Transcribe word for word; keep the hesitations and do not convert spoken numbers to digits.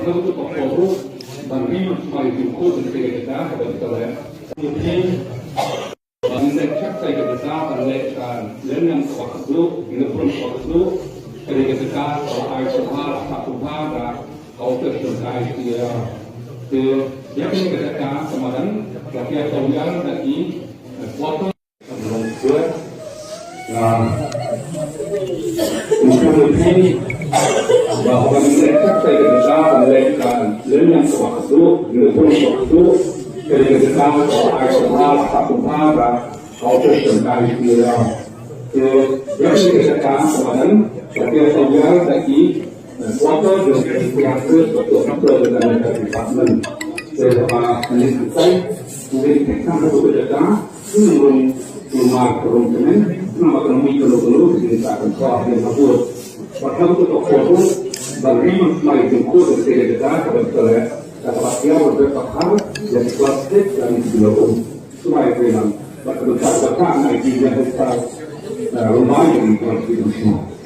Ban ri man sumar ïa ki khun ban trei ka jaka kaba ki ta leh. Ban leh check sa ïa ka jaka, ban leh ka lynñiang kaba khatduh, lynñiang kaba khatduh. Ka dei ka jaka kaba ai sngewbha, sngewbha da ka office jong ka I C A R. Te ïa kane ka jaka ka madan, ka pia tawia da ki quarter. Ba haba ngi leh check sa ïa ka jaka, ban leh ka lynñiang kaba khatduh, lynñiang kaba khatduh, ka dei ka jaka kaba ai sngewbha, sngewbha da ka office jong ka I C A R. Te ïa kane ka jaka ka madan, ka pia tawia da ki quarter jong ka I C A R, ka quarter jong ka department. Te haba ngi leh check sa, ngi leh check sa ha ka jaka, Ngi rum, rum mar, rum kmen, namar ka mui ka lo ka lo, ki ta kan sa, ki ta bur. Ba ka to ko ko, ba ri man mai kin ko de de da ka ba ka le, ka ba ya ba ka ha, ya ki plastik, ya ni ki lo. Sumai ke nan, ba ka ta ba ka na ki ya ta, rum mai ki plastik.